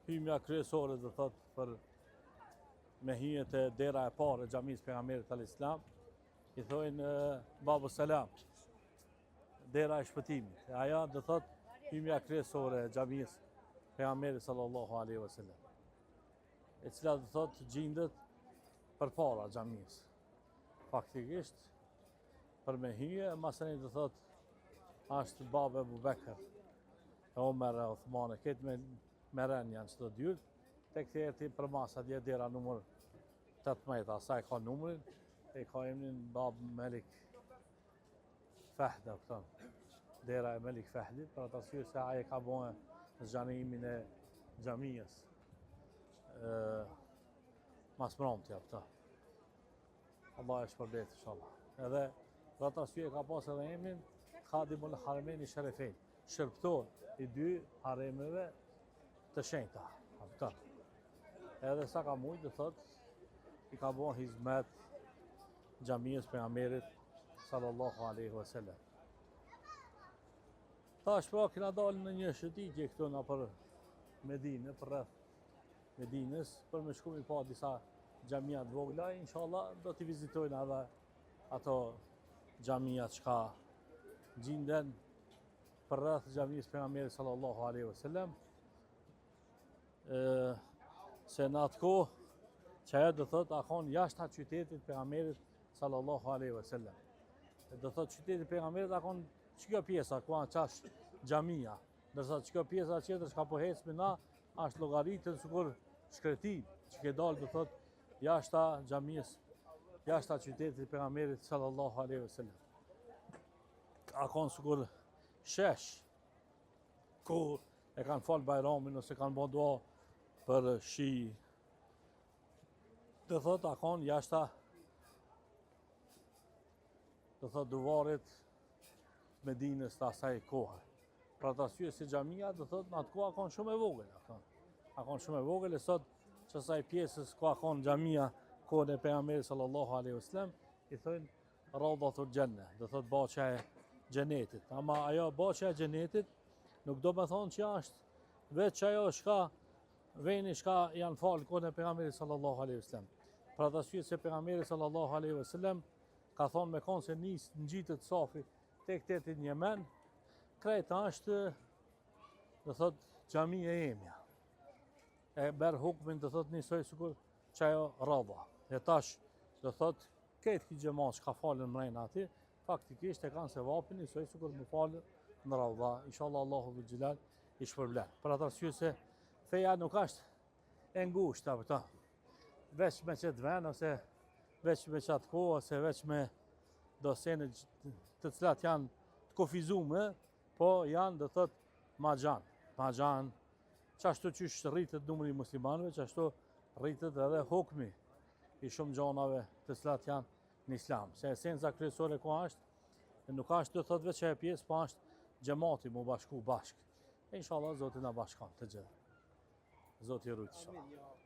hymja kryesore do thot për me hy te dera e parë e xhamisë pejgamberit alayhis salam, i thojnë Babu Selam, dera e shpëtimit. E ajo do thot hymja kryesore e xhamisë pejgamberit sallallahu alaihi wasallam. E cila do thot gjindet përpara xhamisë. Faktikisht për me hyje, masanej do thot është Bab Ebu Bekër, e Omer e Othman, e këtë me, me ren janë qëto dyert, tek të përmas atje dera numër 18, asaj ka numrin, e ka emrin Bab Melik Fahd, a kupton, dera e Melik Fahdit, për atë arsye se ai e ka bo zgjanimin e xhamisë, mas mramti, a kupton. Allah e shpërbleftë, inshallah. Edhe për atë arsye ka pas edhe emrin Khadimul Harameni Sherifejn, shërbëtor i dy haremeve të shenjta. A kupton. Edhe sa ka mujtë, do thot, i ka bo hizmet xhamisë pejgamberit sallallahu alaihi wasallam. Tash pra kena dalë në një shëtitje këtu nëpër Medinë, përreth Medinës, për me shku mi pa disa xhamia të vogla, inshallah do t'i vizitojnë edhe ato xhamia çka gjinden përreth xhamisë pejgamberit sallallahu alaihi wasallam. Se në atë kohë që ajo do thot a konë jashta qytetit pejgamberit sallallahu alaihi wasallam. Do thot qyteti pejgamberit a konë qikjo pjesa ku a qash xhamia, ndërsa qikjo pjesa tjetër çka po hecmi na është llogaritën sikur shkretinë që ke dalë do thot jashta xhamisë, jashta qytetit pejgamberit sallallahu alaihi wasallam. A konë sikur shesh ku e kanë falë bajramin ose kanë bo dua për shi. Do thot a konë jashta do thot duvarit Medinës të asaj kohe. Për atë arsye se xhamia do thot në atë kohë a konë shumë e vogël, a konë. A konë shumë e vogël e sot qasaj pjesës ku a konë xhamia kohën e pejgamberit sallallahu alaihi wasallam i thonë Raudatul Xhenne, do thot bahçja e xhenetit. Ama ajo bahçja e xhenetit nuk do me thonë që është veç ajo shka veni shka janë falë kohën e pejgamberit sallallahu alaihi wasallam. Për atë arsye se pejgamberi sallallahu alaihi wasallam ka thonë me konë se nis ngjitet safi tek deri n'Jemen, krejt është do thot xhami e jemja. E merr hukmin do thot njësoj sikur qajo rauda. E tash do thot krejt ky xhemat çka falen mrena aty, faktikisht e kanë sevapin njësoj sikur me falë në rauda. Inshallah Allahu dhul xhelal i shpërblen. Për atë arsye se feja nuk është e ngushtë, apo ta. Veç me qëtë ven, ose veç me qatë kohë, ose veç me do sene të cilat janë të kufizume, po janë do thot ma gjan, ma gjan, qashtu qysh rritet numri i muslimanëve, qashtu rritet edhe hukmi i shumë gjanave të cilat janë në islam. Se esenca kryesore ku është, nuk është do thot veç ajo pjesë, po është xhemati mu bashku bashk. E inshallah Zoti na bashkon të gjithë. Zoti ju rujt inshallah.